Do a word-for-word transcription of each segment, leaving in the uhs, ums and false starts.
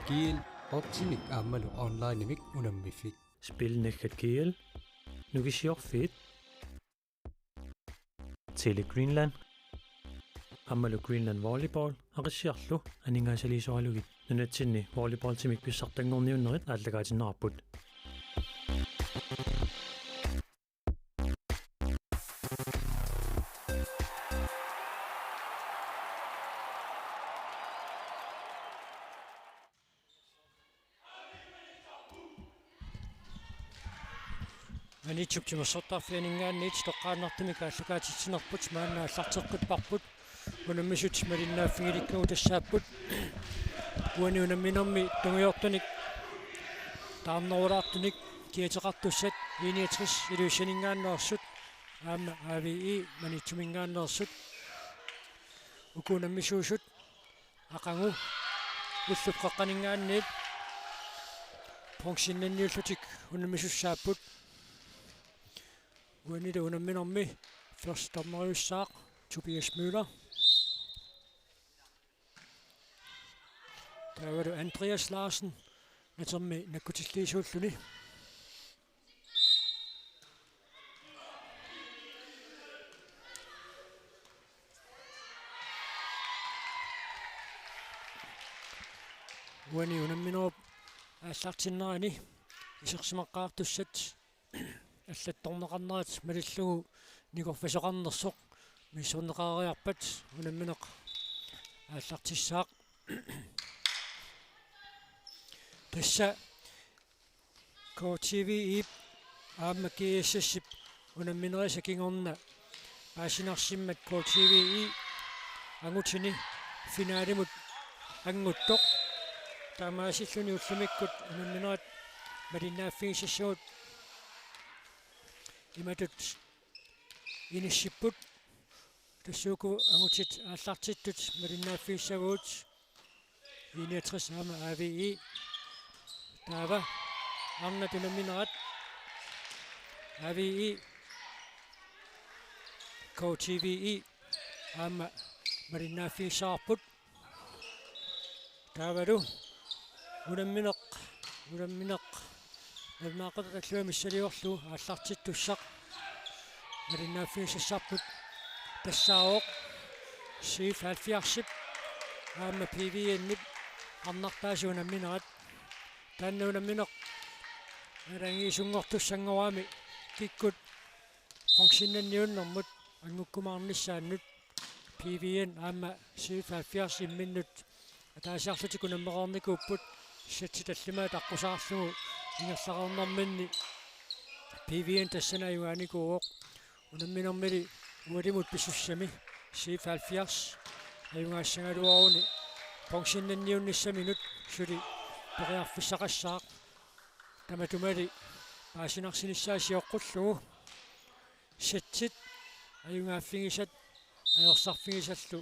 G L, Optimik aammalu onlinemik unammiffik. Spilnaggat G L, Nukissiorfiit, Tele Greenland aammalu Greenland Volleyball Aqissiarlu aningaasaliisoralugit nunatsinni volleyballtimik pissartanngorniunnerit aallakaatinneqarput. Maniitsup timersortarfianinngaanniit toqqaannartumik aallakaatitsinerput maanna aallarteqqipparput. Unammisut malinnaaffigilikkagut tassaapput uani unamminermi tungujortunik taarnerulaartunik kiateqartussat I niogtres Ilulissaninngaanneersut aamma A V I Maniitsuminngaanneersut. Uku unammisuusut aqagu ullup qeqqaninngaanniit bronzennanniullutik unammisussaapput. Uanilu unamminermi første dommeriussaaq Tobias Møller. Taavalu Andreas Larsen natermi nakkutilliisuulluni. Uani unamminerup aallartinnerani isersimaqqaartussat allattorneqarnerat malillugu nikorfasoqarnersoq misissorneqareerpat unammineq aallartissaaq. Tassa K T V I-p aamma G S S-ip unamminerisa kingorna paasinarsimmat K T V I angutini finalimut anguttoq. Taamaasilluni ullumikkut unamminerat malinnaaffigisassagut imatut inissipput. Tassa uku angutit aallartittut malinnaaffigissavagut. I niogtres aamma A V I. Taava arnat unamminerat A V I K T V I aamma malinnaaffigissavarput. Taavalu unammineq, unammineq nalunaaqutaq tallua missiliorlugu aallartittussaq malinnaaffigissavarput. Tassaavoq C F halvfjerdsip aamma P V N-ip arnartaasa unamminerat. Taanna unammineq nalagiisunngortussanngorami kikkut bronzennanniunnermut angukkumaarnissaannut. P V N aamma C F halvfjerds imminnut ataasiarlutik unammeqarnikuupput. Setsi tallimaat aqqusaarlugu ingerlareernerminni P V N tassani ajugaanikuuvoq. Unamminermili ualimut pisussami C F halvfjerds ajugaassagaluaruni bronzennanniunnissaminut suli periarfissaqassaaq. Tamatumali paasinarsinissaa sioqqullugu setsit ajugaaffigisat ajorsarfigisallu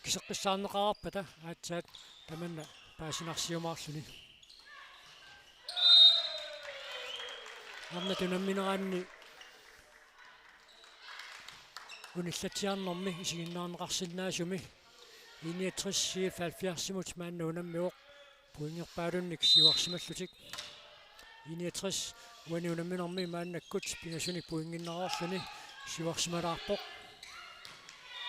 kiseqqissaarneqareerpata aatsaat tamanna paasinarsiumaarluni. Arnat unammineranni unillatsiarnermi isiginnaarneqarsinnaasumi I niogtres C F halvfjerdsimut maanna unammivoq pointerpaalunnik siuarsimallutik. I niogtres uani unamminermi maannakkut pingasunik pointinneqarluni siuarsimalaarpoq.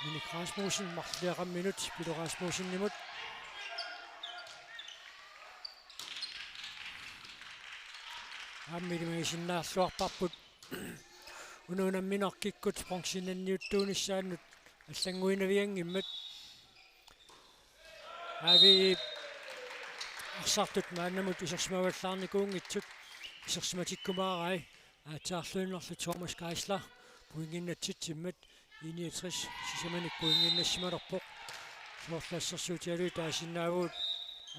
Minik Rasmussen marluliaqamminut Pilu Rasmussenimut. Aamma ilimagisinnaalluarparput. Una unammineq kikkut bronzennanniuttuunissaannut allannguinavianngimmat. A V I-p arsartut maannamut isersimavallaarnikuunngitsut isersimatikkumaarai aatsaarluinnarlu Thomas Geisler pointinnatitsimmat I niogtres sisamanik pointinnassimalerpoq. Soorlu assersuutigalugu taasinnaavugut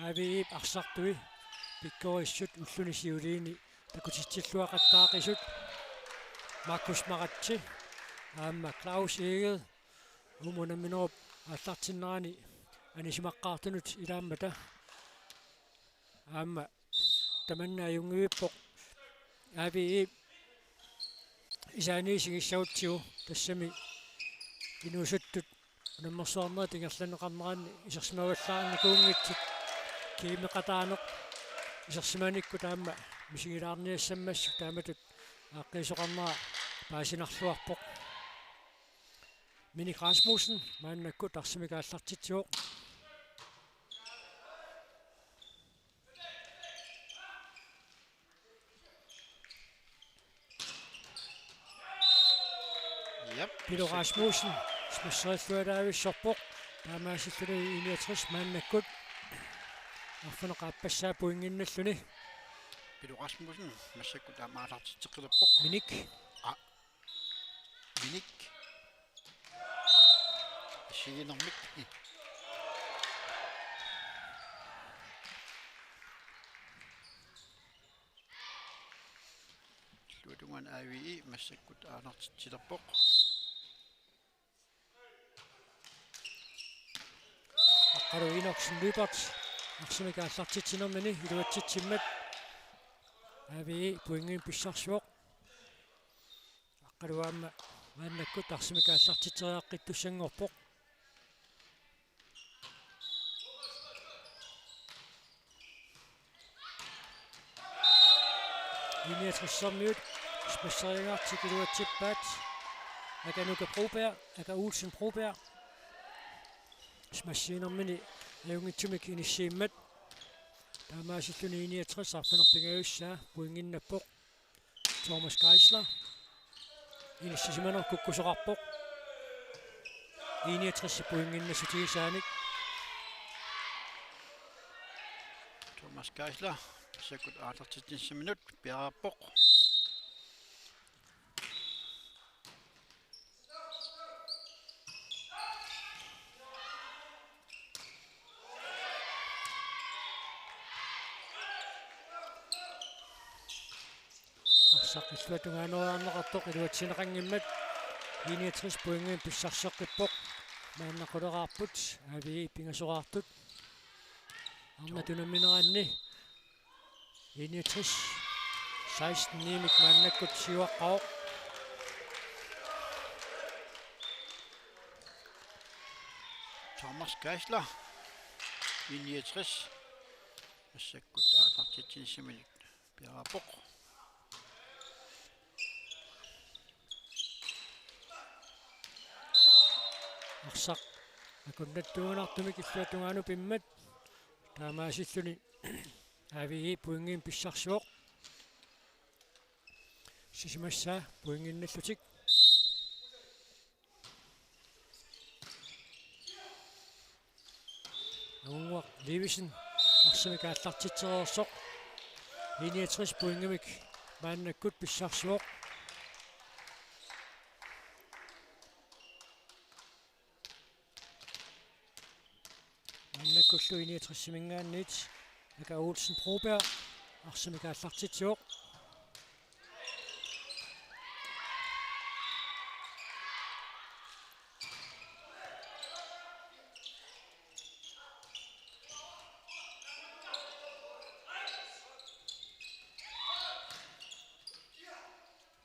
A V I-p arsartui pikkorissut ulluni siuliini takutitsilluaqattaaqisut Markus Maratse aamma Claus Egede uuma unamminerup aallartinnerani anisimaqqaartunut ilaammata. Aamma tamanna ajunngivippoq A V I-p isaani isigissagutsigu, tassami inuusuttut unammersuarnerit ingerlanneqarneranni isersimavallaarnikuunngitsut kiimeqataaneq isersimanikkut aamma misigilaarniassammassuk taamatut aaqqiisoqarnera paasinarluarpoq. Minik Rasmussen maannakkut arsamik aallartitsivoq. Jep. Pilo Rasmussen smasserilluaraavissorpoq. Taamaasilluni I niogtres maannakkut arfineq-aappassaa pointinnalluni. Pilo Rasmussen massakkut aamma aallartitseqqilerpoq. Minik. Aa. Minik. Assigiinnermik. Illuatungaanut A V E massakkut aallartitsilerpoq. Aqqalu Enoksen Lyberth arsamik aallartitsinermini iluatsitsimmat A V E pointimik pissarsivoq. Aqqalu aamma maannakkut arsamik aallartitseriaqqittussanngorpoq. I niogtres-ermiut smasseriagartik iluatsippaat. Aka Nuka Broberg, Aka Olsen Broberg. Smassiinermini ajunngitsumik inissiimmat. Taamaasilluni I niogtres arfineq-pingajussaa pointinnappoq. Thomas Geisler. Inissisimaneq kukkusoqarpoq. I niogtres pointinnassutigissaanik. Thomas Geisler massakkut aallartitsinissaminut piareerpoq. Arsaq illuatungaanuarneqartoq iluatsineqanngimmat I niogtres pointimik pissarseqqippoq. Maanna quleraarput A V E pingasoraartut. Arnat unammineranni I niogtres seksten-imik maannakkut siuaqqavoq. Thomas Geisler, I niogtres, massakkut aallartitsinissaminut piareerpoq. Arsaq akunnattuunartumik illuatungaanut pimmat. Taamaasilluni A V E pointimik pissarsivoq. Sisamassaa pointinnallutik. Agunguaq Livesen arsamik aallartitsereersoq. I niogtres pointimik maannakkut pissarsivoq. Maannakkullu I niogtres-iminngaanniit Aka Olsen Broberg arsamik aallartitsivoq.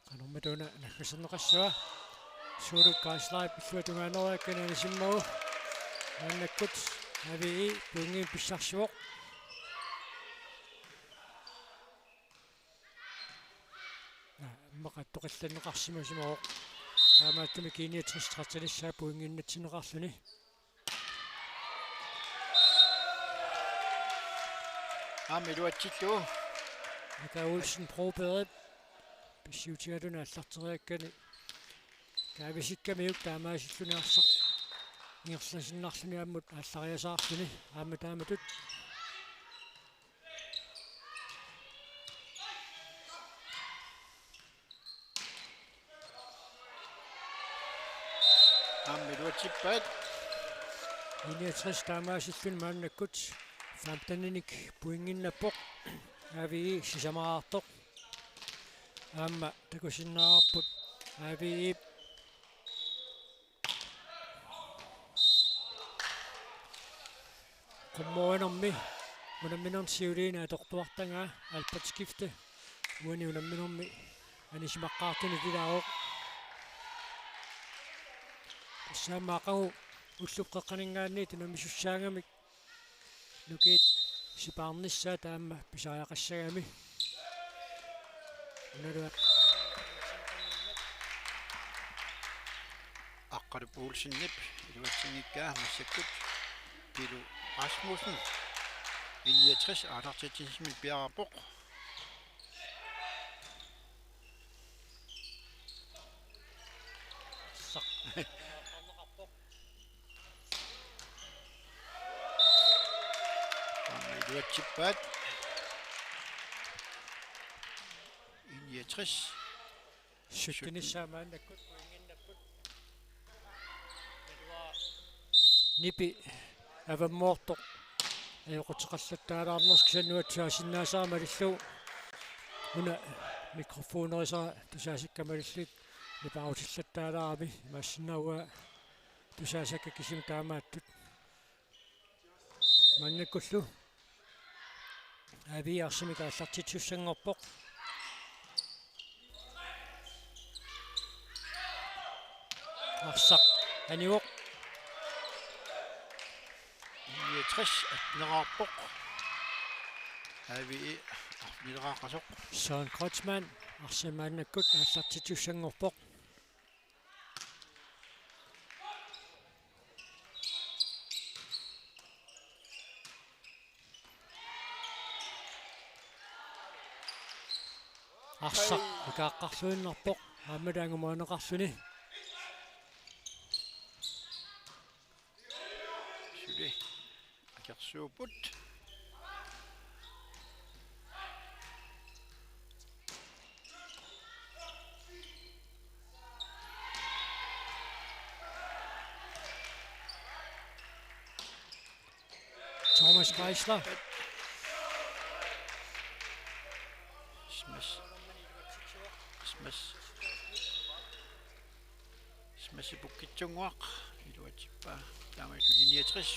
Qanormita una naggaserneqassavat. Suulut Geislerip illuatungaanereerakku anisimmagu. Maannakkut A V E pointimik pissarsivoq. Immaqa attoqallanneqarsimasimavoq. Taamaattumik I niogtres tretten-issaa pointinnatsinneqarluni. Aamma iluatsillugu. Aka Olsen Brobergip pissiutigaluni aallarteriakkani kaavisikkamiuk taamaasilluni arsaq ingerlasinnarluni ammut aallariasaarluni aamma taamatut. Aamma iluatsippaat. I niogtres taamaasilluni maannakkut femten-inik pointinnappoq. A V E sisamaraartoq. Aamma takusinnaavarput A V E-p Qummuinermi unamminermi siuliini atortuartagaa Albert Skifte uani unamminermi anisimaqqaartunut ilaavoq. Tassa aamma aqagu ullup qeqqaninngaanniit unammisussaagami nukiit sipaarnissaa taama pisariaqassagami. Unalu Aqqalup Olsenip iluatsinngikkaa massakkut Pilu Rasmussen. I niogtres aallartitsisumik piareerpoq. Iluatsippaat. I niogtres. Syttenissaa maannakkut pointinnapput. Nipi avammoortoq ajoquteqallattaalaarnersoq kisianni nuatsinnaasara malillugu. Una mikrofonerisara tusaasakka malillugu nipaarutillattaalaarami, imaassinnaavoq tusaasakka kisimik taamaattut. Maannakkullu A V E arsamik aallartitsisussanngorpoq. Arsaq anivoq. Niogtres atteneraarpoq. A V E arfinileraaqasoq. Søren Kreutzmann arsamik maannakkut aallartitsisussanngorpoq. Arsaq ikaaqqarluinnarpoq, aamma taangumaanneqarluni. Suli akersuupput. Thomas Geisler. Smash. Smash. Smash Pukkitsunnguaq iluatsippaa. Taamaalilluni I niogtres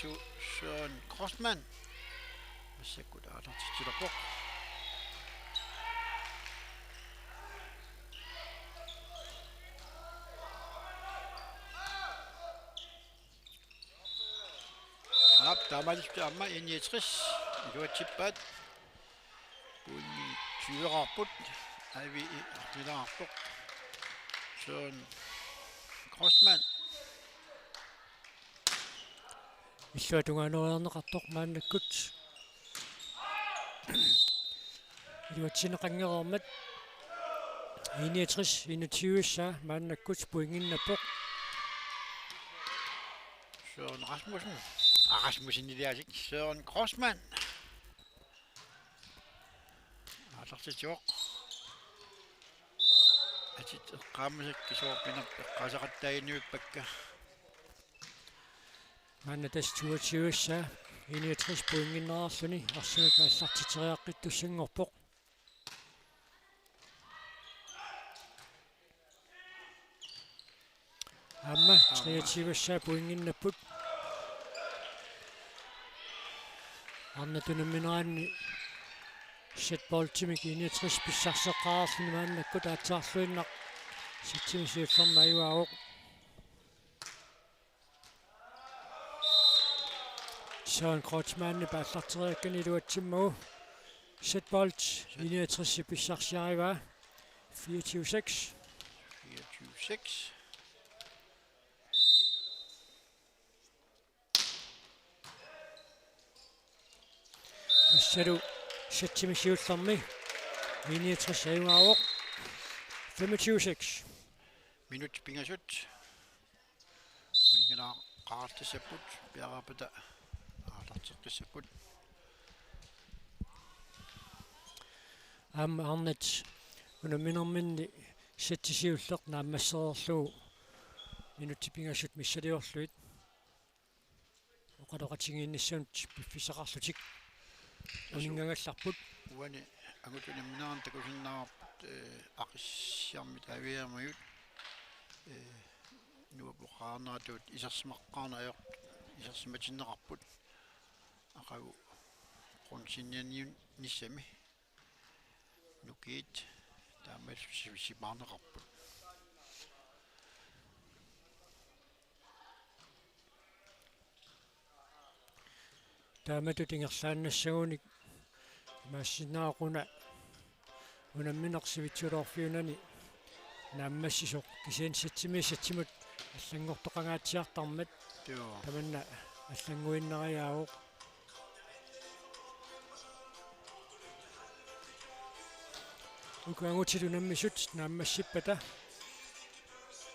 Søren Kreutzmann massakkut aallartitsilerpoq. Aap, taamaalillutik aamma I niogtres iluatsippaat. Pointit tyveraarput. A V E arfinileraarpoq. Søren Kreutzmann. Illuatungaaneriarneqartoq maannakkut. Iluatsinneqanngereermat. I niogtres enogtyve-ssaa maannakkut pointinnapput. Søren Rasmussen. Ah, Rasmussen iliasik. Søren Kreutzmann. Aallartitsivoq. Atit eqqaamasakka soorpinerp eqqaasaqattaaginnarpakka. Maanna tassa toogtyve-ssaa I niogtres pointinnareerluni arsamik aallartitseriaqqittussanngorpoq. Aamma treogtyve-ssaa pointinnapput. Arnat unammineranni setboltimik I niogtres pissarseqqaarluni maannakkut aatsaarluinnaq setsimik siullermi ajugaavoq. Søren Kreutzmannip aallarteriakkani iluatsimmagu. Setbolt I niogtres pissarsiarivaa. Fireogtyve seks. Fireogtyve seks. Tassalu setsimik siullermi I niogtres ajugaavoq. Femogtyve seks. Minutsit pingasut. Uninngaqqaartassapput, piareerpata aallarteqqissapput. Aamma arnat unamminerminni setsi siulleq naammassereerlugu minutsit pingasut missiliorlugit oqaloqatigiinnissamut piffissaqarlutik uninngagallarput. Uani angut unamminerani takusinnaavarput, eh, Aqissiarmiut A V E-miut, eh, nuapoqaarneratut isersimaqqaarneq ajortut isersimatinneqarput. Aqagu qunsinnianiunnissami. Nukiit taamaallu si-, sipaarneqarput. taamatut ingerlaannassagunik imaassinnaavoq una unammineq sivitsuloorfiunani naammassisoq, kisianni settimiit settimut allanngortoqangaatsiartarmat. Joo. Tamanna allannguinnariaavoq. Uku angutit unammisut naammassippata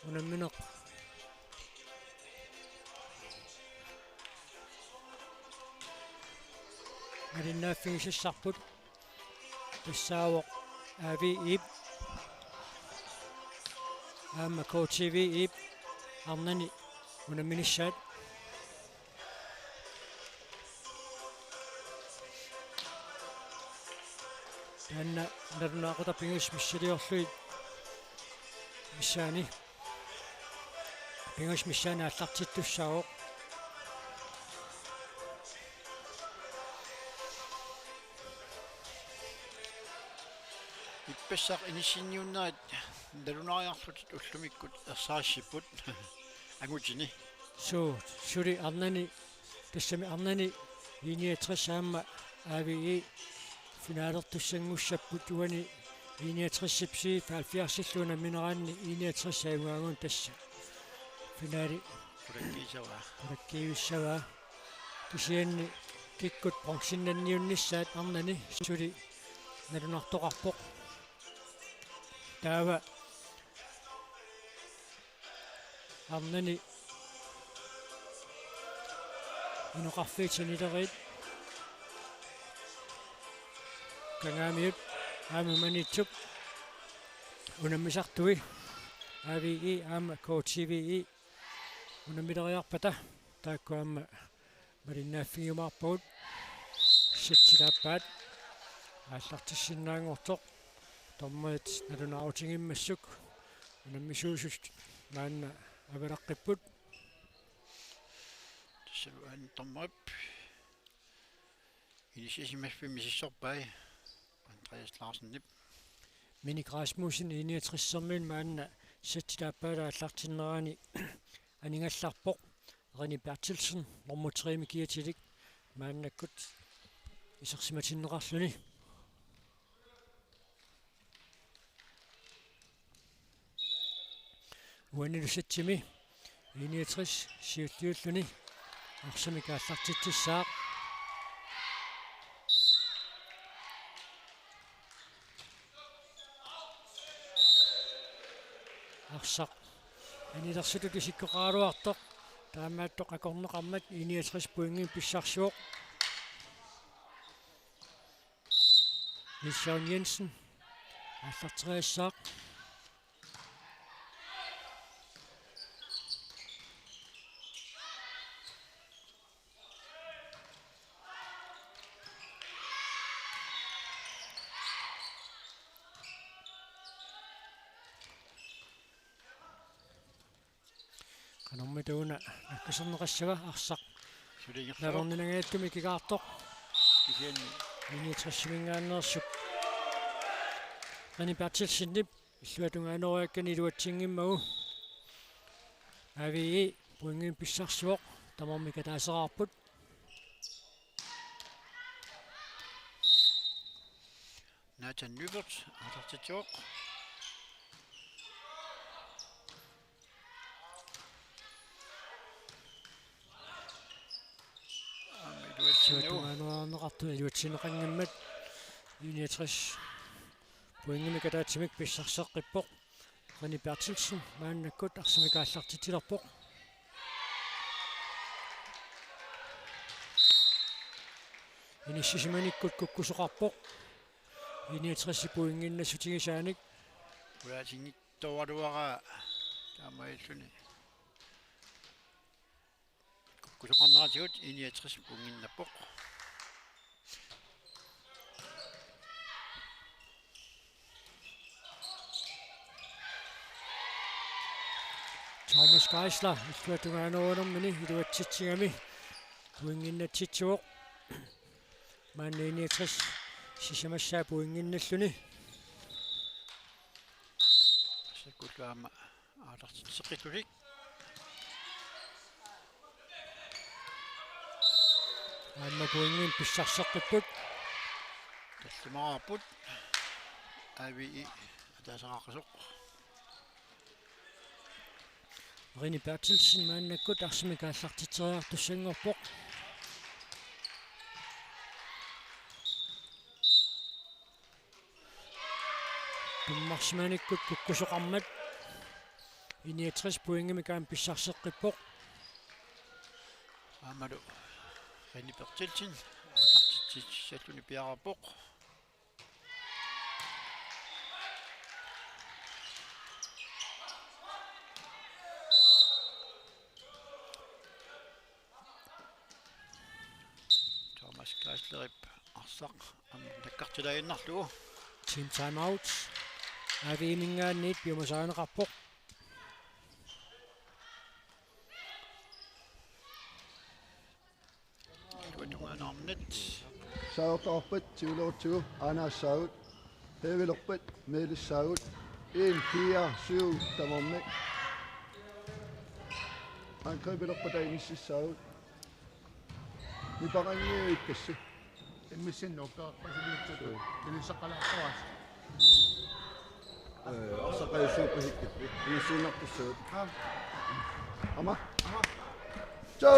unammineq malinnaaffigisassarput. Tassaavoq A V E-p aamma K T V E-p arnani unamminissaat. Taanna nalunaaqutaq pingasut missiliorlugit missaani. Pingasut missaani aallartittussaavoq. Ippassaq inissinniunnerit nalunaariarlutik ullumikkut ersarissapput angutini. Suu, suli arnani, tassami arnani I niogtres aamma A V E finalertussanngussapput, uani I niogtres-ip C F halvfjerds-illu unammineranni I niogtres ajugaangamik tassa finale qulakkiissavaa. Qulakkiivissavaa. Kisianni kikkut bronzinnanniunnissaat arnani suli nalunartoqarpoq. Taava arnani inoqarfiit sanileriit Kangaamiut aamma Maniitsup unammisartui, A V E aamma K T V E unammileriarpata taakku aamma malinnaaffigiumaarpagut. Settit aappaat aallartissinnaanngortoq, dommerit nalunaarutigimmassuk unammisuusut maanna avalaqqipput. Tassalu aamma dommerip inissisimaffimmi misissorpai Andreas Larsenip. Minik Rasmussen I niogtres-ermiunit maanna settit aappaat aallartinnerani aningallarpoq. René Berthelsen, nummer tre-mi kiatilik, maannakkut isersimatinneqarluni. Uanilu settimi I niogtres siulliulluni arsamik aallartitsissaaq. Arsaq anilersutut isikkoqaraluartoq, taamaattoq akorneqarmat I niogtres pointimik pissarsivoq. Niels Jørgen Jensen aallarteriassaaq. Qanormita una nakkuserneqassava? Arsaq suli ingerlavoq. Nalorninangajattumi kigaartoq. Kisianni I niogtres-iminngaanneersup René Berthelsenip illuatungaaneruakkani iluatsinngimmagu A V E pointimik pissarsivoq, tamarmik ataaseraarput. Nathan Lyberth aallartitsivoq. Aamma iluatsinnagu. Iluatsinneqartoq, iluatsinneqanngimmat I niogtres pointimik ataatsimik pissarseqqippoq. René Berthelsen maannakkut arsamik aallartitsilerpoq. Inissisimanikkut kukkusoqarpoq. I niogtres pointinnassutigissaanik. Ulaatinngitsoorluaraa taamaalilluni. Kukkusoqarneratigut I niogtres pointinnappoq. Thomas Geisler illuatungaanerunermini iluatsitsigami pointinnaatsitsivoq. Maanna I niogtres sisamassaa pointinnalluni. Sakkullu aamma aallartitseqqillutik. Aamma pointimik pissarseqqipput. Tallimaarput. A V I ataasiaqqisoq. Rene Berthelsen maannakkut arsamik aallartitseriartussanngorpoq. Tummarsimanikkut kukkusoqarmat I niogtres pointimik aamma pissarseqqippoq. Aammalu Rene Berthelsen aallartitsissalluni piareerpoq. Thomas Geislerip arsaq aamma nakkartilaaginnarlugu. Team timeout. A V I-minngaanniit piumasarineqarpoq. Tungaanut arnat. Saartorpat siuleruttigu aanaassagut. Hevilerpat meelissaagut. En fire syv tamarmik. Angribilerpat inississaagut. Nipangangiuikkassi. Immissinnuukka pasiliutsut. Suu. Pilissaqqalaartoras. Ee, arsaqajussuu pasikkipput. Inissinartussaagut. Aam. Ama. Ama. Suu.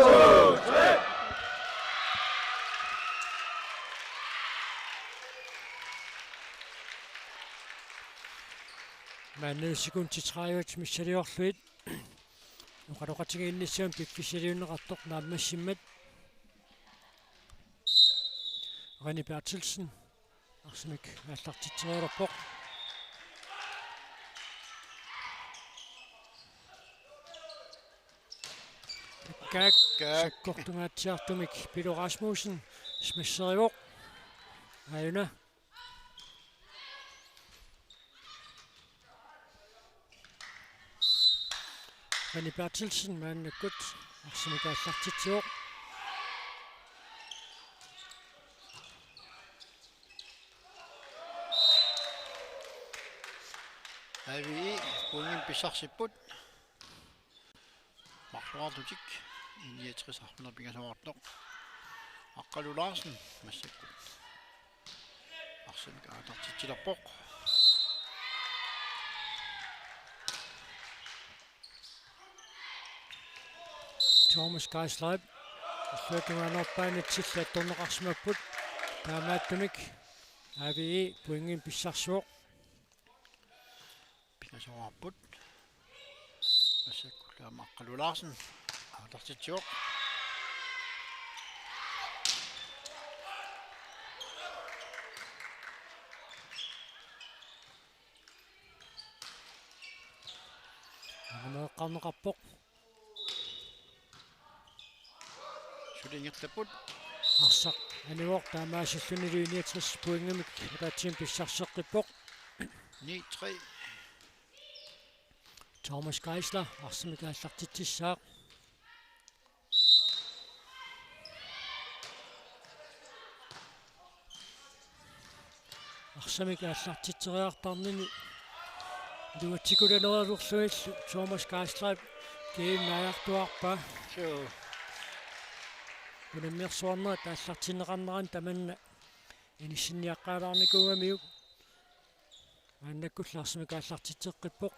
Maanna sekundit tredive missiliorlugit. Oqaloqatigiinnissamut piffissaliunneqartoq naammassimmat. Rene Berthelsen arsamik aallartitserialerpoq. Kaak. Kaak. Sakkortungaatsiartumik Pilo Rasmussen smasherivoq. Aajuna. Rene Berthelsen maannakkut arsamik aallartitsivoq. A V I pointimik pissarsipput. Marluartutik I niogtres arfineq-pingasoortoq. Aqqalu Larsen massakkut arsamik aallartitsilerpoq. Thomas Geisler. Illuatungaanut paanitsillattorneqarsimapput. Taamaattumik A V I pointimik pissarsivoq. Pingasoorput. Massakkullu aamma Aqqalu Larsen aallartitsivoq. Aamma eqqarneqarpoq. Suli ingerlapput. Arsaq anivoq taamaasillunilu I niogtres pointimik ataatsimi pissarseqqippoq. Ni tre. Thomas Geisler arsamik aallartitsissaaq. Arsamik aallartitseriartarnini iluatsikulanerulerlugillu Thomas Geislerip kiinaajartuarpaa. Suu. Unammersuarnerat aallartinneqarnerani tamanna inissinniaqqaalaarnikuugamiuk. Maannakkullu arsamik aallartitseqqippoq.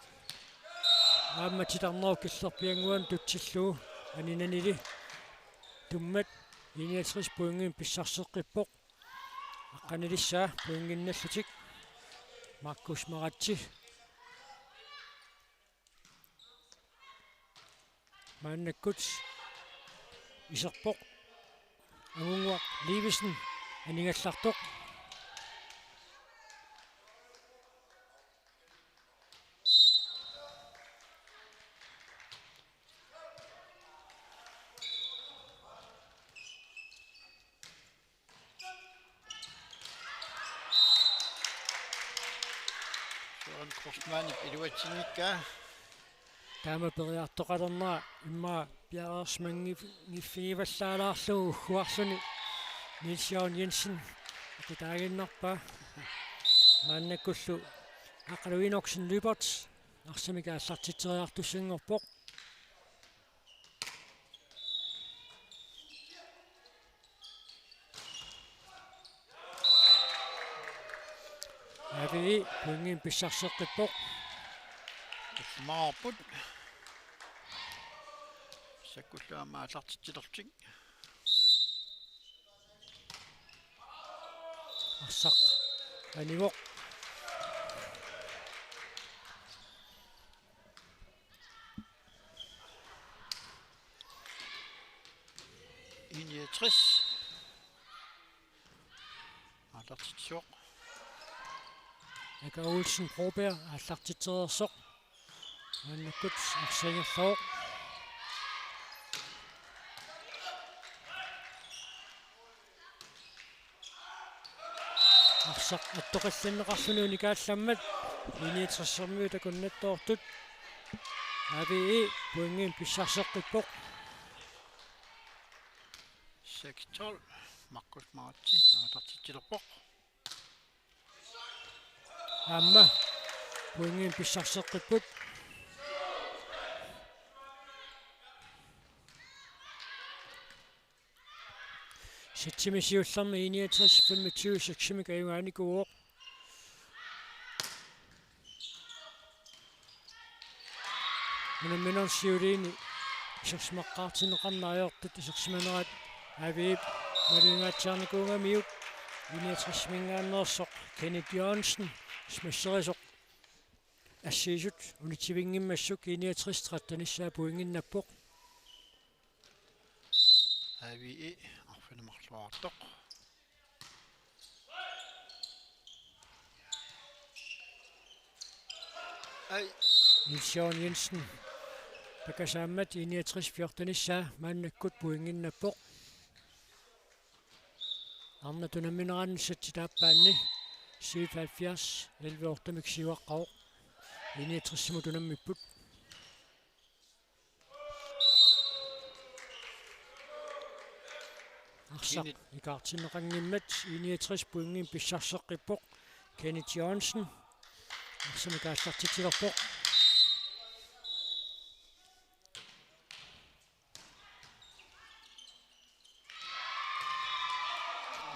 Aamma titarnerup killerpiannguanut tutsillugu aninanili tummat I niogtres pointimik pissarseqqippoq. Aqqanilissaa pointinnallutik. Markus Maratse. Maannakkut iserpoq. Angunnguaq Liivisen anigallartoq. Søren Kreutzmannip iluatsinngikkaa. Taama periartoqalernera immaqa piareersimanngif-, -ngiffigivallaalaarlugu ugguarluni Niels Jørgen Jensen eqitaaginnarpaa. Maannakkullu Aqqalu Enoksen Lyberth arsamik aallartitseriartussanngorpoq. Pointinik pissarseqqippoq. Illumaarput. Sakkullu aamma aallartitsilertik. Arsaq anivoq. I niogtres. Aallartitsivoq. Aka Olsen Broberg aallartitsereersoq. Maannakkut arsaq ingerlavoq. Arsaq attoqallanneqarluni unikaallammat I niogtressermiut akunnattoortut. A V E pointinik pissarseqqippoq. Seks tolv. Markus Maratse aallartitsilerpoq. Aamma pointinik pissarseqqipput. Sætsimi siullermi I niogtres femogtyve seksimik ajugaanikuuvoq. Unamminermi siuliini isersimaqqaartinneqarneq ajortut isersimanerat A V E-p malugingaatsiarnikuugamiuk, I niogtres-iminngaanneersoq Kenneth Jørgensen smasserisoq assiisut unitsivinngimmassuk I niogtres tretten-issaa pointinnappoq. A V E arfineq-marluartoq. Ai. Niels Jørgen Jensen pakasaammat I niogtres fjorten-issaa maannakkut pointinnappoq. Arnat unammineranni sætsit aappaanni syvoghalvfjerds elleve otte-mik siuaqqavoq. I niogtres-imut unammipput. Arsaq Kenneth. Ikaartinneqanngimmat I niogtres pointinik pissarseqqippoq. Kenneth Jørgensen arsamik aallartitsilerpoq.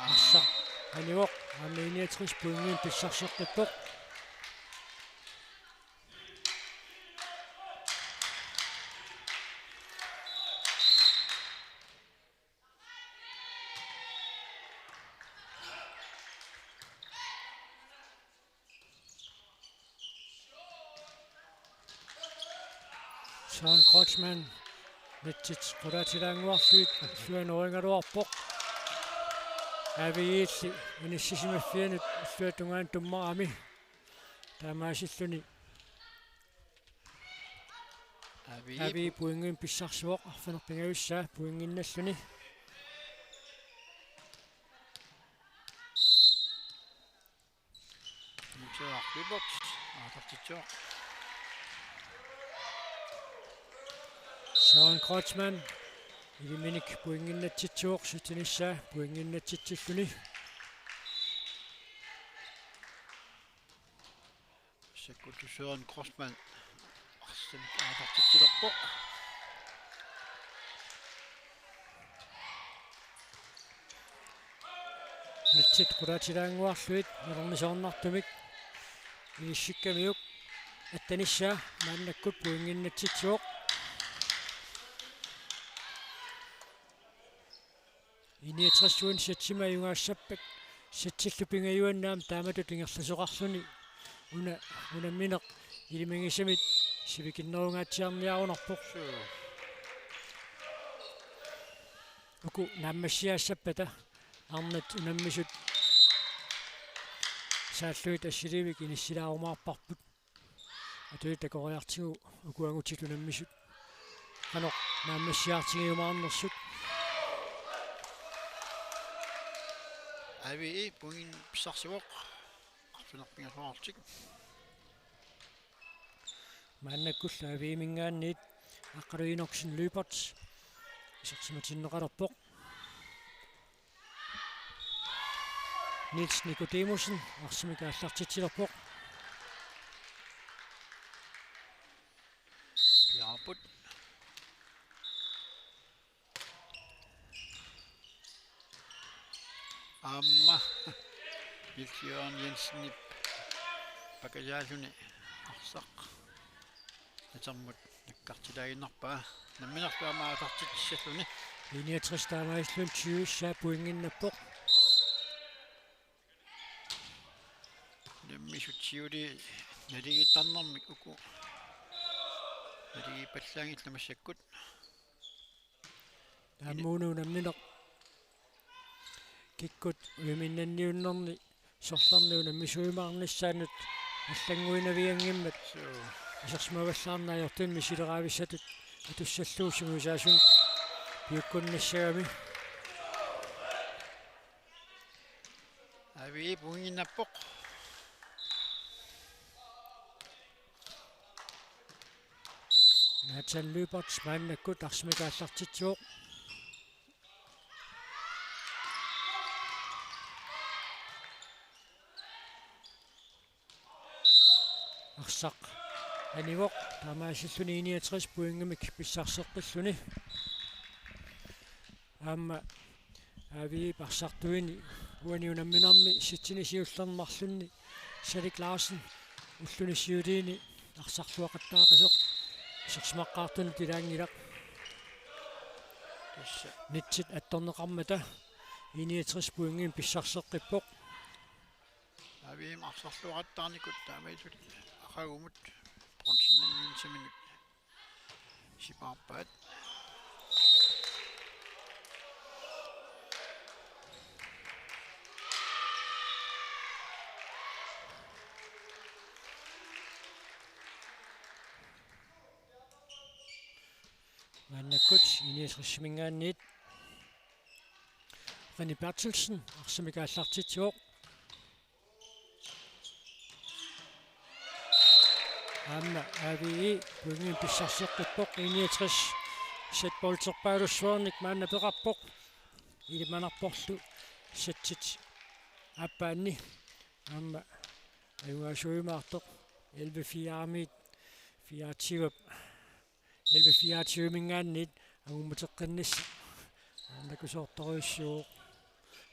Arsaq anivoq, aamma I niogtres pointinik pissarseqqippoq. Søren Kreutzmann, netsit qulaatilaannguarlugit illuanorigaluarpoq. A V E-lli inissisimaffianut illuatungaanut tummarami. Taamaasilluni A V E A V E pointinik pissarsivoq, arfineq-pingajussaq pointinnalluni. Muteaq Lyberth aallartitsivoq. Søren Kreutzmann iliminik pointinnaatsitsivoq, sytten-issaa pointinnaatsitsilluni. Sakkullu Søren Kreutzmann arsamik aallartitsilerpoq. Netsit qulaatilaannguarlugit nalornisoornartumik inissikkamiuk, atten-issaa maannakkut pointinnaatsitsivoq. I niogtres-uani sætsimik ajugaassappat, sætsillu pingajuanni aamma taamatut ingerlasoqarluni una-, unammineq ilimagisamit sivikinnerungaatsiarniarunarpoq. Suu. Uku naammassiaassappata arnat unammisut saallugit assiliivik inissilaarumaarparput. Atuittut takoriartigu uku angutit unammisut qanoq naammassiartigiumaarnersut. A V E pointinik pissarsivoq, arfineq-pingasoortik. Maannakkullu A V E-minngaanniit Aqqalu Enoksen Lyberth isersimatinneqalerpoq. Niels Nikodemussen arsamik aallartitsilerpoq. Piaarput. Aamma Niels Jørgen Jensenip Pakajaaluni arsaq atermut nakkartilaaginnarpaa. Namminerlu aamma aallartitsissalluni. I-niogtres taamaalilluni tyve-ssaa pointinnappoq. Unammisut siuliini naligiittarnermik uku naligiippallaanngillat massakkut. Aamma una unammineq kikkut ujaminnanniunnerni sorlerni unammisuujumaarnissaanut allannguinavianngimmat. Suu. Isersimavallaarneq ajortumik misileraavissaatut atussallugu sungiusaasunut piukkunnassagami. A V E pointinnappoq. Nathan Lyberth maannakkut arsamik aallartitsivoq. Arsaq anivoq, taamaasilluni I-niogtres pointimik pissarseqqilluni. Aamma A V E-p arsartuini uani unamminermi settini siullerni marlunni Salik Larsen ulluni siuliini arsarluaqattaaqisoq isersimaqqaartunut ilaanngilaq. Tassa. Nitsit attorneqarmata I-niogtres pointimik pissarseqqippoq. A V E-p arsarluaqattaarnikut taamaalillutik aqagumut bronzenninnginsaminut sipaarpaat. Maannakkut I-niogtresiminngaanniit René Berthelsen arsamik aallartitsivoq. Aamma A V E pointimik pissarseqqippoq, I-niogtres setbolterpaalussuarnik maanna peqarpoq. Ilimanarporlu settit aappaanni aamma ajugaasuujumaartoq elleve fire-miit fireogtyve elleve fireogtyveminngaanniit angummateqqinnissaa. Arnakusoortorujussuuvoq.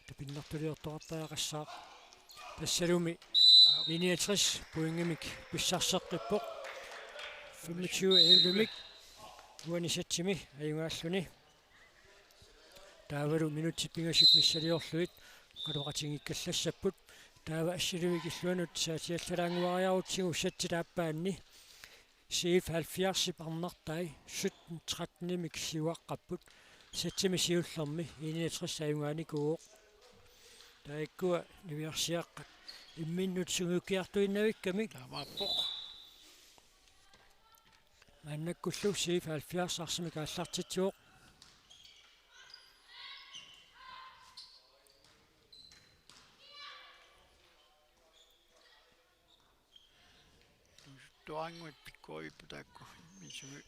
Tapinnartuliortoqartariaqassaaq. Tassalumi I-niogtres pointimik pissarseqqippoq. Femogtyve ellevemik uani settimi ajugaalluni. Taavalu minutsit pingasut missiliorlugit oqaloqatigiikkallassapput. Taava assilivik illuanut saatiallalaannguariarutsigu settit aappaanni C F halvfjerdsip arnartai sytten trettenimik siuaqqapput. Settimi siullermi I-niogtres ajugaanikuuvoq. Taakkua niviarsiaqqat imminnut sungiukkiartuinnavikkamik. Taamaappoq. Maannakkullu C F halvfjerds arsamik aallartitsivoq. Tuaannguit pikkoreerput taakku.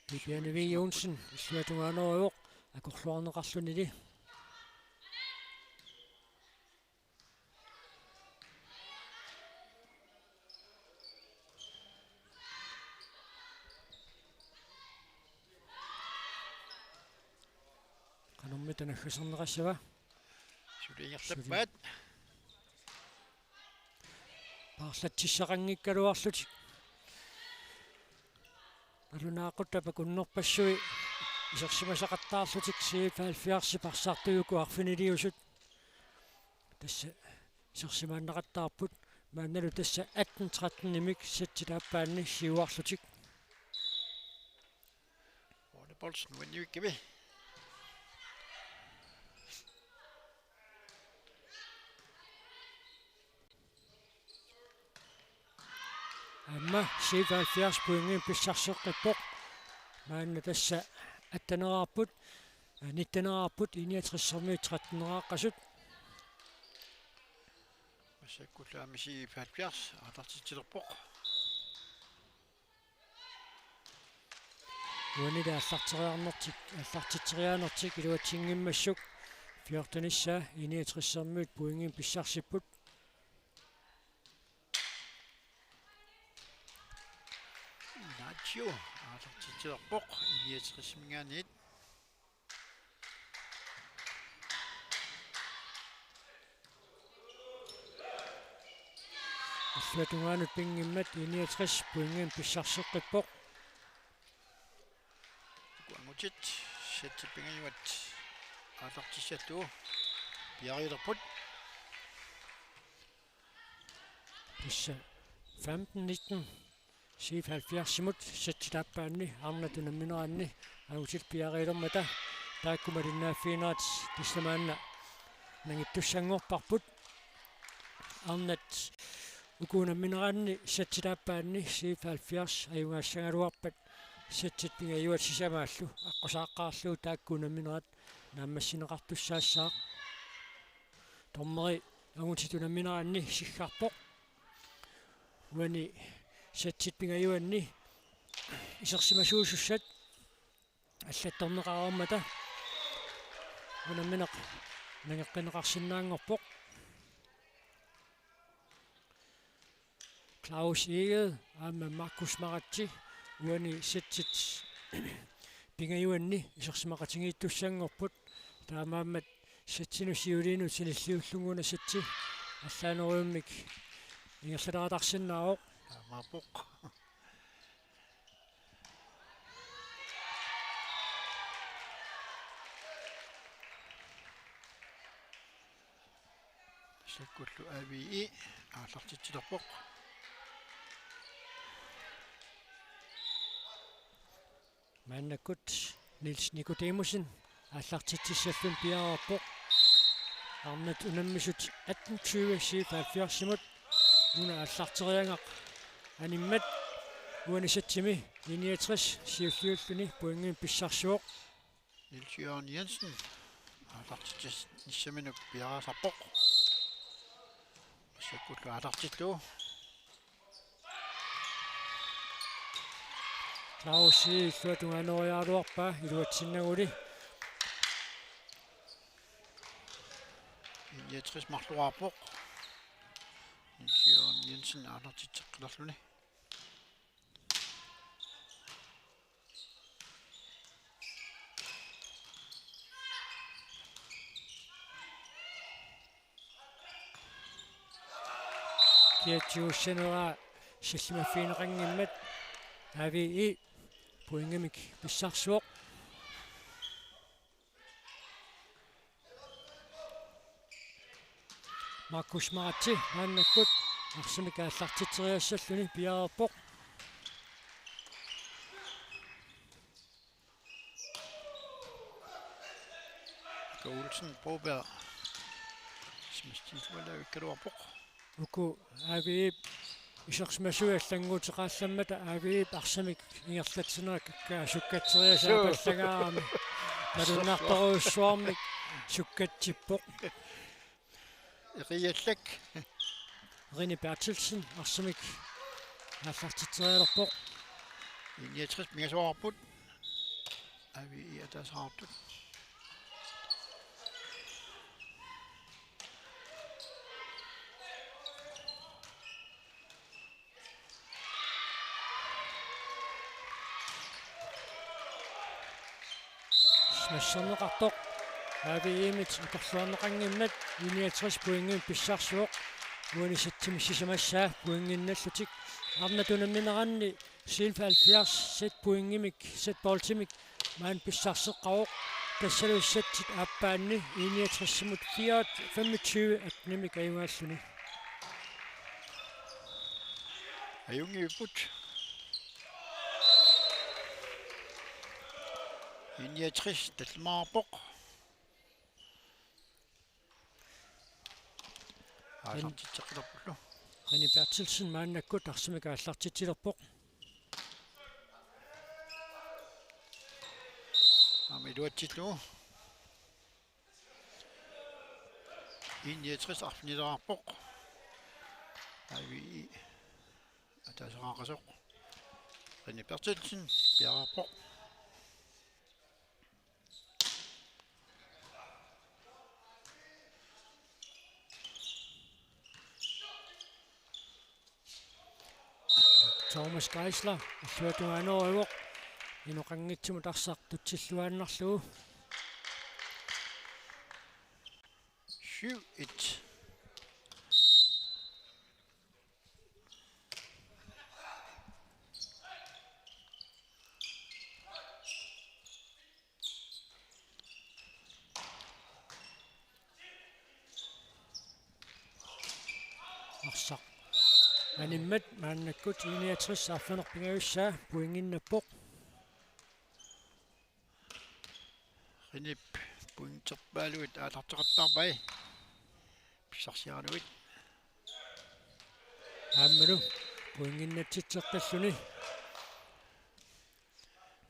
Pipiani V. Johnsen illuatungaaneruvoq akorluarneqarlunili. Qanormita naggaserneqassava? Suli ingerlappaat. Paarlatsissaqanngikkaluarlutik. Nalunaaqutaq akunnerpassui isersimasaqattaarlutik C F halvfjerdsip arsartui uku arfiniliusut. Tassa isersimaannaqattaarput maannalu tassa atten trettenimik settit aappaanni siuarlutik. Ole Poulsen, uannivikkami. Aamma C F halvfjerds pointimik pissarseqqippoq. Maanna tassa atteneraarput, nitteneqarput, I-niogtressermiut tretteneqaqqasut. Massakkullu aamma C F halvfjerds aallartitsilerpoq. Uanili aallarteriarnertik, aallartitseriaanertik iluatsinngimmassuk fjortenissaa I-niogtressermiut pointimik pissarsipput. Nacho aallartitsilerpoq I-niogtresiminngaanniit. Illuatungaanut pinngimmat I niogtres pointimik pissarseqqippoq. Uku angutit settit pingajuat aallartissallugu piareerput. Tassa femten nitten C F halvfjerdsimut settit aappaanni arnat unammineranni angutit piareermata taakku malinnaaffiginerat tassa maanna nangittussanngorparput. Arnat uku unammineranni settit aappaanni C F halvfjerds ajugaassagaluarpat settit pingajuat sisamaallu aqqusaaqqaarlugu taakku unamminerat naammassineqartussaassaaq. Dommeri angutit unammineranni siggarpoq. Uani settit pingajuanni isersimasuusussat allattorneqareermata unammineq nangeqqinneqarsinnaanngorpoq. Claus Egede aamma Markus Maratse uani settit pingajuanni isersimaqatigiittussanngorput. Taamaammat settinut siuliinut sinilliullunnguna setti allaanerujummik ingerlateqarsinnaavoq. Taamaappoq. Tassakkullu A V E aallartitsilerpoq. Maannakkut Niels Nikodemusen aallartitsissalluni piareerpoq. Arnat unammisut atten tyve C F halvfjerdsimut una aallarteriagaq animmat uani settimi I niogtres siulliulluni pointimik pissarsivoq. Niels Jørgen Jensen aallartitsinissaminut piareersarpoq. Tassakkullu aallartillugu. Claus illuatungaanerugaluarpaa iluatsinnaguli. I niogtres marloraarpoq. Niels Jørgen Jensen aallartitseqqilerluni. Kiatsiussanera sillimaffigineqanngimmat A V E pointimik pissarsivoq. Markus Maratse maannakkut arsamik aallartitseriassalluni piareerpoq. Olsen Broberg. Smastiilualavikkaluarpoq. Uku A V E-p isersimasui allannguuteqaallammata A V E-p arsamik ingerlatsineq sukkatseriasaapallagaarami. Malunnartorujussuarmik sukkatsippoq. Eqiallak. Rene Berthelsen arsamik aallartitserialerpoq. I niogtres pingasoqarput. A V E ataaseqartut. Smasserneqartoq A V E-mit atorluarneqanngimmat I niogtres pointimik pissarsivoq. Uani settimi sisamassaa pointinnallutik. Arnat unammineranni C F halvfjerds set pointimik, set boltimik maani pissarseqqavoq. Tassalu settit aappaanni I niogtres-imut fireogtyve femogtyve attenimik ajugaalluni. Ajunngippoq. I niogtres tallimaarpoq. Aallartitseqqilerpullu. Rene Berthelsen maannakkut arsamik aallartitsilerpoq. Aamma iluatsillugu. I niogtres arfinileqarpoq. A V E ataaseqaqasoq. Rene Berthelsen piareerpoq. Thomas Geisler illuatungaaneruvoq, inoqanngitsumut arsaq tutsilluaannarlugu. Syv et. Arsaq animmat maannakkut I niogtres arfineq-pingajussaa pointinnappoq. Qinip pointerpaaluit aallarteqattaarpai. Pissarsiaraluit. Aammalu pointinnatsitseqqilluni.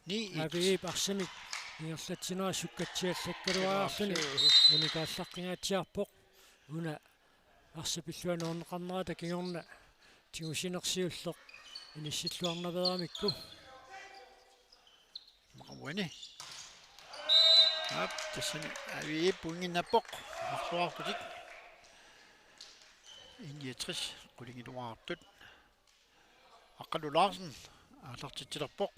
Ni et. A B I-p arsamik ingerlatsinera sukkatsiallakkaluarluni. Absolut. Unikaallaqqinngatsiarpoq. Una arsaq pillugu anorneqarnerata kingorna tigusineq siulleq inissilluarnaveeramikku. Maqavuani. Aap, tassani A B I pointinnappoq. Marluarputik. I niogtres qulingiluartut. Aqqalu Larsen aallartitsilerpoq.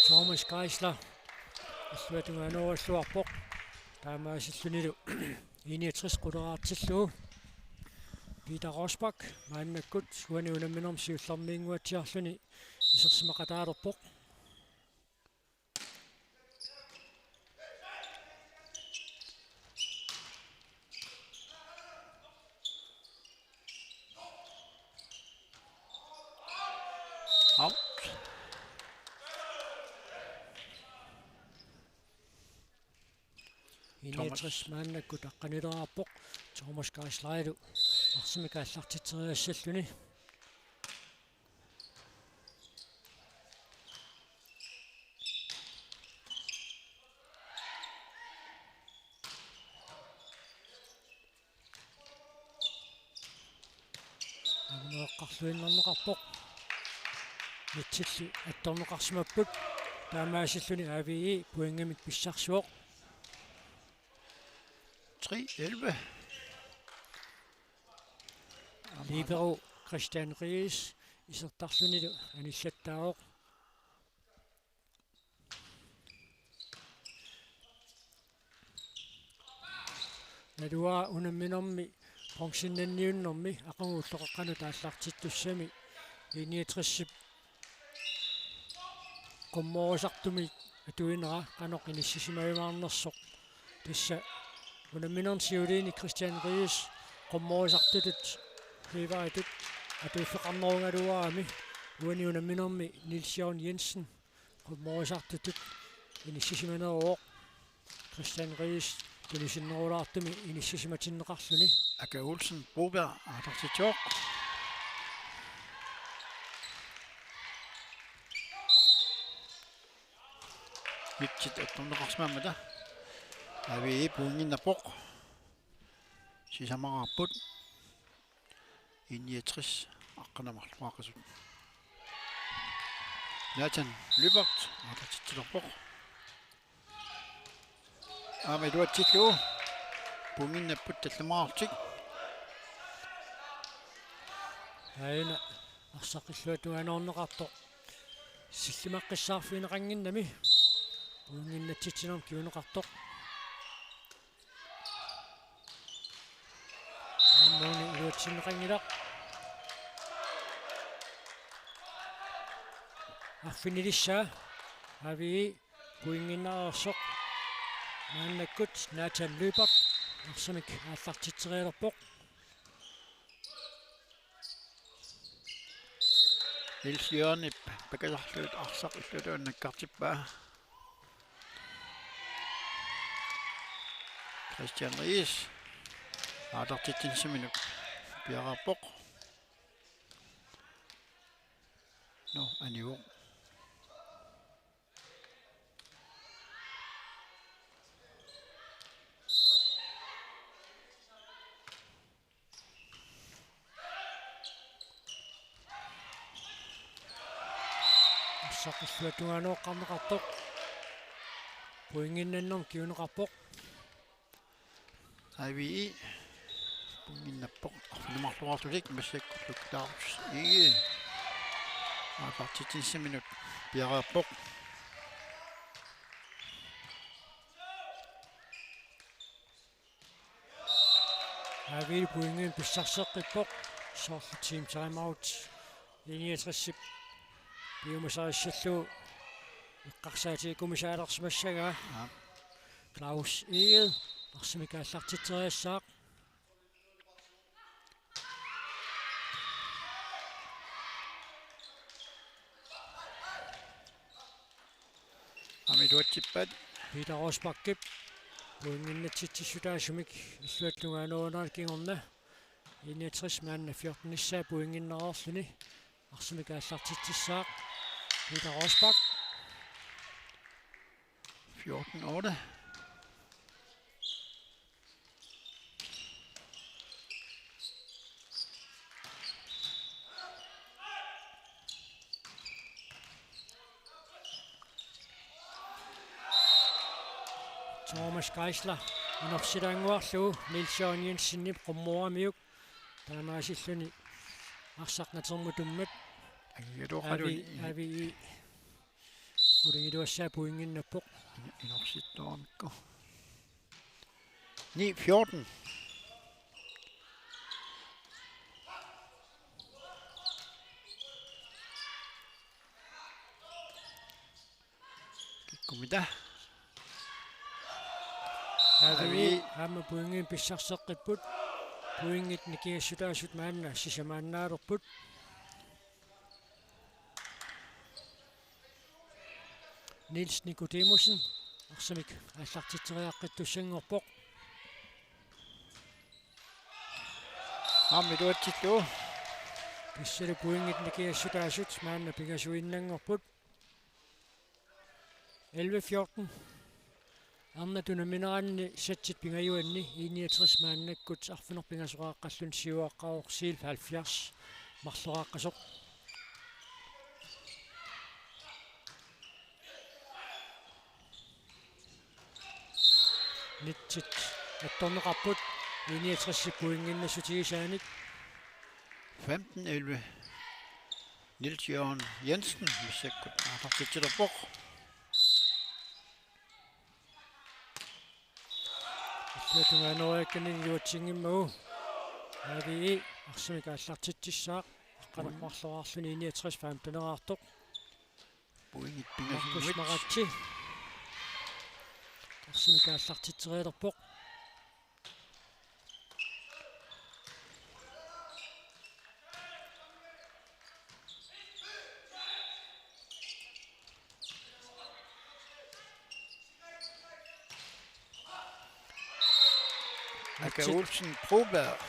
Thomas Geisler illuatungaanoorulluarpoq. Taamaasillunilu I niogtres quleraartillugu. Peter Rosbach maannakkut uani unamminermi siullermiinnguatsiarluni isersimaqataalerpoq. Out. I niogtres maannakkut aqqanilereerpoq. Thomas Geislerilu arsamik aallartitseriassalluni. Amunuaqqarluinnarneqarpoq. Mitsilli attorneqarsimapput. Taamaasilluni A B I pointimik pissarsivoq. Tre elleve. Libero Christian Ries isertarlunilu anillattaavoq. Naluara unamminermi bronzennanniunnermi aqagu ulloqeqqanut aallartittussami I niogtresip qummorusartumik atuinera qanoq inissisimajumaarnersoq. Tassa unamminermi siuliini Christian Ries qummorusartutut hiivaritut atuiffeqarnerugaluarami uani unamminermi Niels Jørgen Jensen qummorusartutut inissisimaneruvoq. Christian Ries tunisinnerulaartumi inissisimatinneqarluni. Aka Olsen Broberg aallartitsivoq. Mitsit attorneqarsimammata A B I pointinnappoq. Sisamaraarput. I niogtres aqqaneq-marluaqqasut. Nathan Lyberth aallartitsilerpoq. Aamma iluatsillugu. Pointinnapput tallimaarlutik. Aajuna arsaq illuatungaanoorneqartoq sillimaqqissaarfigineqannginnami. Pointinnatsitsinermik kinguneqartoq. Aamma una iluatsinneqanngilaq. Arfinilissaa A B I pointinnaasoq. Maannakkut Nathan Lyberth arsamik aallartitserialerpoq. Niels Jørgenip pakasarlugit arsaq illuatungaanut nakkartippaa. Christian Ries aallartitsinissaminut piareerpoq. Nå, anivoq. Arsaq illuatungaanooqqarneqartoq. Pointinnannermik kinguneqarpoq. A B I pointinnappoq. Arfineq-marluarlutik massakkut Luke Clausen Egede aallartitsinissaminut piareerpoq. A B I pointimik pissarseqqippoq. Soorlu team timeout. I niogtresip piumasarissallugu eqqarsaatigikummisaalersimassagaa. Aap. Claus Egede arsamik aallartitseriassaaq. Aamma iluatsippaat. Peter Rosbachip pointinnatsitsissutaasumik illuatungaanooraat kingorna. I niogtres maanna fjortenissaa pointinnareerluni arsamik aallartitsissaaq Peter Rosbach. Fjorten otte. Thomas Geisler inorsilaannguarlugu Niels Jørgen Jensenip qummuaramiuk taamaasilluni arsaq natermut tummat. Angialuoqalu Avi, Avi. Qulingiluassaa pointinnappoq. Inorsittoramikku. Ni fjorten. Kikkummita? Avi. Avi. Aamma pointinik pissarseqqipput. Pointit nikingassutaasut maanna sisamaannaalerput. Niels Nikodemussen arsamik aallartitseriaqqittussanngorpoq. Aamma iluatsillugu. Tassalu pointit nikingassutaasut maanna pingasuinnanngorput. Elleve fjorten. Arnat unammineranni settit pingajuanni I niogtres maannakkut arfineq-pingasoqaaqqalluni siuaqqavoq Silv halvfjerds marloraaqqasoq. Nitsit attorneqarput I niogtres pointinnassutigisaanik. Femten elleve. Niels Jørgen Jensen massakkut aallartitsilerpoq. Illuatungaanooriakkani iluatsinngimmagu. Avi arsamik aallartitsissaaq. Aqqaneq-marloraarluni I niogtres femteneraartoq. Pointit Markus pingasunngit. Maratse arsamik aallartitserialerpoq. Aka Nitsit. Olsen Broberg.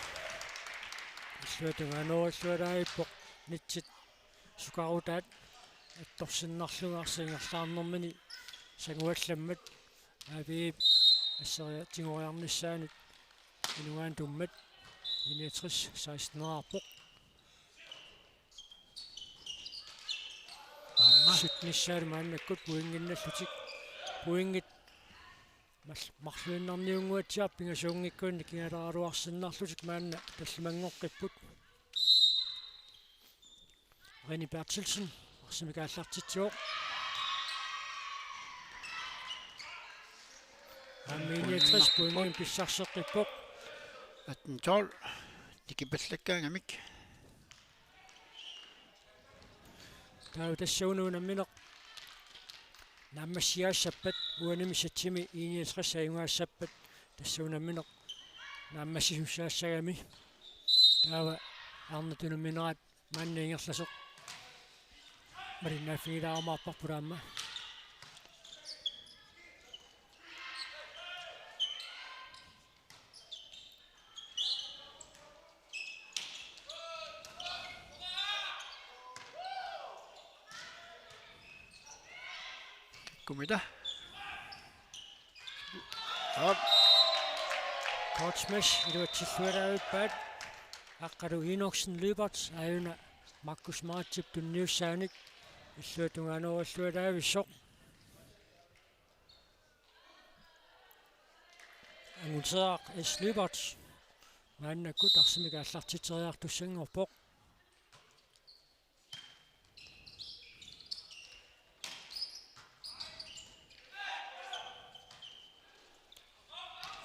Illuatungaanoorillualaarpoq nitsit sukarutaat attorsinnarlugu arsaq ingerlaarnermini sanguallammat Aviip asseriatigoriarnissaanut inugaanut tummat I niogtres seksteneraarpoq. Aamma. Syttenissaalu maannakkut pointinnallutik. Pointit mal-, marluinnarniunnguatsiarput pingasuunngikkunik kingalaaraluarsinnarlutik maanna tallimanngoqqipput. René Berthelsen arsamik aallartitsivoq. Aamma I niogtres pointinik pissarseqqippoq. Atten tolv. Nikipallakkaangamik. Taava tassa una unammineq naammassiaassappat uanimi setsimi I niogtres ajugaassappat tassa unammineq naammassisussaassagami. Taava arnat unamminerat maanna ingerlasoq malinnaaffigilaarumaarparput aamma. Kikkummita? Aap. Kortsmith iluatsillualaavippaat. Aqqalu Enoksen Lyberth aajuna Markus Maratsip tunniussaanik illuatungaanoorillualaavissoq. Anguteeraq S. Lyberth maannakkut arsamik aallartitseriartussanngorpoq.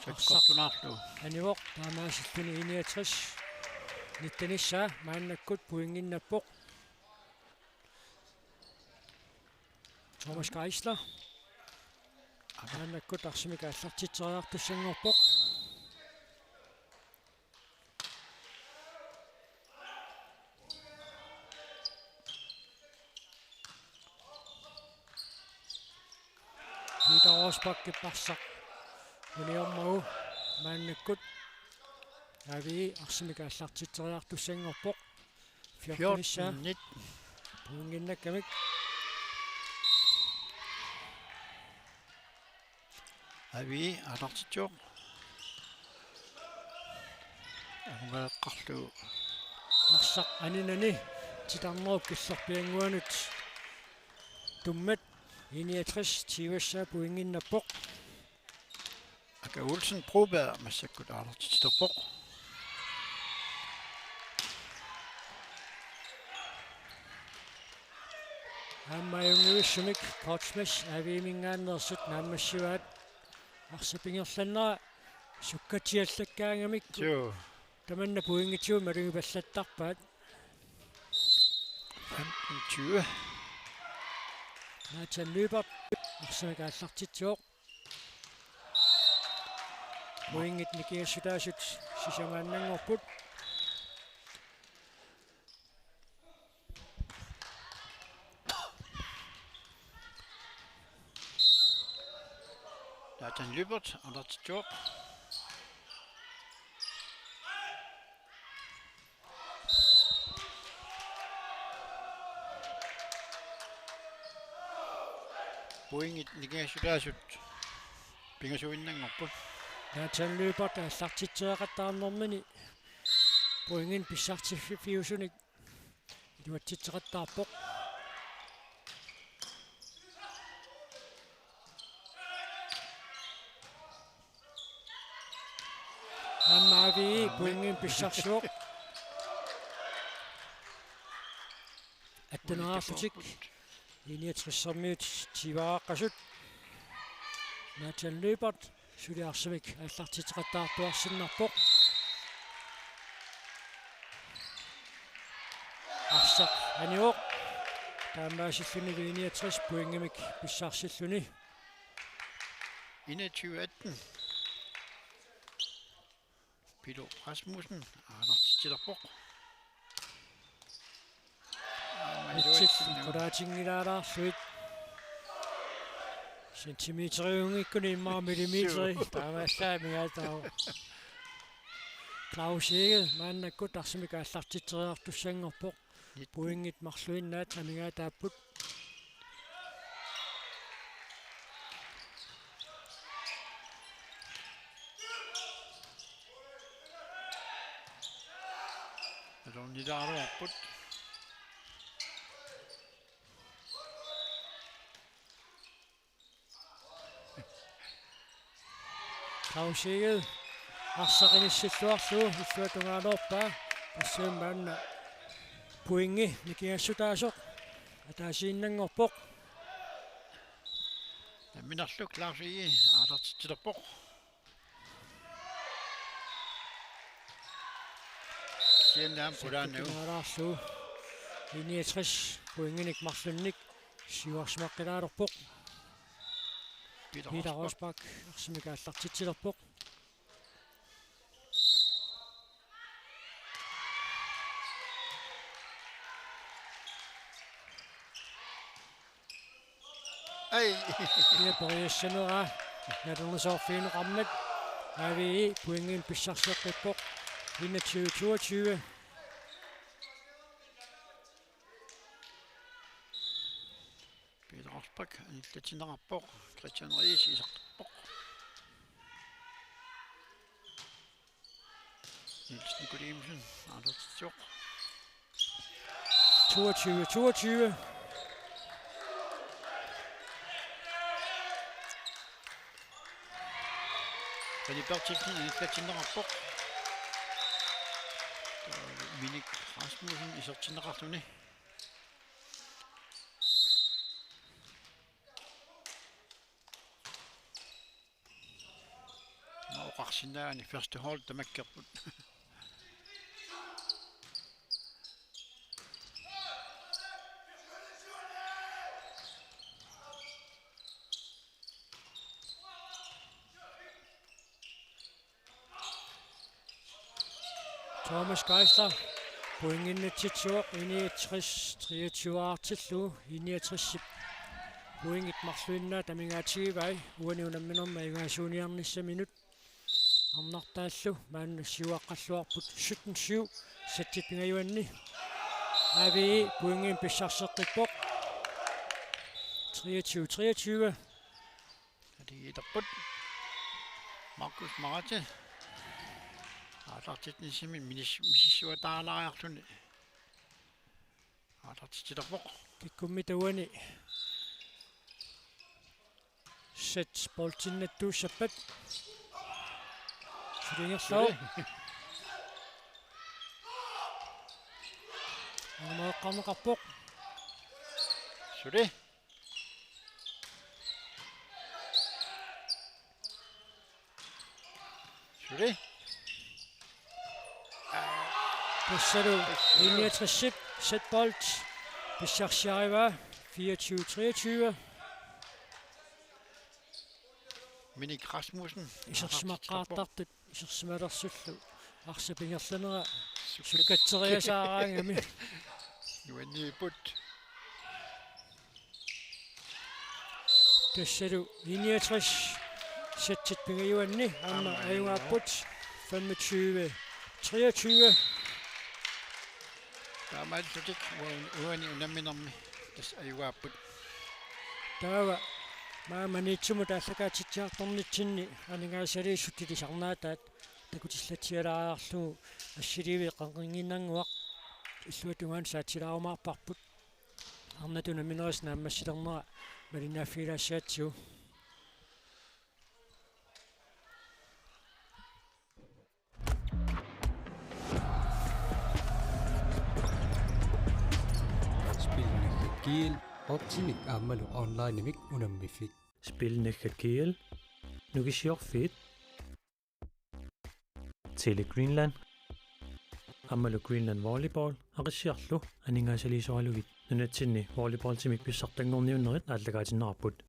Sakkortunaarlugu. Anivoq taamaasilluni I niogtres nittenissaa maannakkut pointinnappoq. Thomas Geisler. Maannakkut arsamik aallartitseriartussanngorpoq. Peter Rosbach arsaq uniormagu maannakkut. Avi arsamik aallartitseriartussanngorpoq. Fjorten fjorten nitten. Pointinnakkamik. Avi aallartitsivoq. Angumaleqqarlugu. Arsaq aninani titarnerup killerpiannguanut tummat. I niogtres tyve-ssaa pointinnappoq. Aka Olsen Broberg massakkut aallartitserpoq. Aamma ajunngivissumik Kotsmas Aviiminngaanneersut naammassivaat. Arsap ingerlaannera sukkatsiallakkaangamikku. Joo. Tamanna pointitsigut malugipallattarpaat. femten tyve. Nathan Lyberth arsamik aallartitsivoq. Pointit nikingassutaasut sisamaannanngorput. Nathan Lyberth aallartitsivoq. Pointit nikingassutaasut pingasuinnanngorput. Nathan Lyberth aallartitseqattaarnermini pointinik pissarsiffiusunik iluatsitseqattaarpoq. Aamma Avi pointinik pissarsivoq. Atteneraarlutik I niogtressermiut tyveqasut. Nathan Lyberth suli arsamik aallartitseqattaartuarsinnarpoq. Arsaq anivoq. Taamaasilluni I niogtres pointinik pissarsilluni. Enogtyve atten. Pilo Rasmussen aallartitsilerpoq. Mitsit qulaatinngilaalaarlugit. Centimeteriunngikkunik immaqa millimeteri. Suu. Taamaallaat amigaataavoq. Claus Egede maannakkut arsamik aallartitseriartussanngorpoq. Pointit marluinnaat amigaataapput. Alornilaaruarput. Claus Egede arsaq inissilluarlugu illuatungaalerpaa. Tassuuna maanna pointit nikingassutaasoq ataasiinnanngorpoq. Namminerlu Claus Egede aallartitsilerpoq. Kisianni aamma pulaarnagu. Sakkutilaalaarlugu. I niogtres pointinik marlunnik siuarsimaqqilaalerpoq. Peter Peter Rosbach. Rosbach arsamik aallartitsilerpoq. Ai. Pia Boriassanera nalornisoorfigineqarmat. Avi pointinik pissarseqqippoq. Enogtyve toogtyve. Peter Rosbach anillatinneqarpoq. Christian Riis iseqqippoq. Niels Nicodemusen aallartitsivoq. Toogtyve toogtyve. René Berthelsen anillatinneqarpoq. Minik Rasmussen isertinneqarluni. Oqarsinnaani første hold tamakkerput. Thomas Geisler pointinnatsitsivoq, enogtres treogtyve artillugu, enogtresip pointit marluinnaat amigaatigivaat, uani unamminermi ajugaasuuniarnissaminut. Arnartaallu maanna siuaqqalluarput sytten syv, sættit pingajuanni. A V E pointinik pissarseqqippoq. Treogtyve treogtyve. Aligiilerput. Markus Marate. Aallartitsinissami minis-, misissuataalaariarluni. Aallartitsilerpoq. Kikkummita uani. Sæt boltinnattuussappat. Suli ingerlavoq. Suli. Aamma eqqarneqarpoq. Suli. Suli. Tassalu enogtresip sæt bold pissarsiarivaa, fireogtyve treogtyve. Minik Rasmussen. Isersimaqqaartartut isersimalersullu arsap ingerlanera sukkatseriasaaraangami. Nuanniipput. Tassalu enogtres, sættit pingajuanni aamma, aamma, ajugaapput, femogtyve treogtyve. Taamaallutik uan-, uani unamminermi tassa ajugaapput. Taava maani Maniitsumut aallakaatitsiartornitsinni aningaasaliissutit ilisarnaataat takutillatsialaariarlugu assiliivik qanqinginnannguaq illuatungaani saatsilaarumaarparput. Arnatut unamminerisa naammassilernera malinnaaffigilaassagatsigu. Spilnaggat G L, optimik aammalu onlinemik unammiffik. Spilnaggat G L, Nukissiorfiit, Tele Greenland aammalu Greenland Volleyball Aqissiarlu aningaasaliisoralugit nunatsinni volleyballtimik pissartanngorniunnerit aallakaatinneqarput.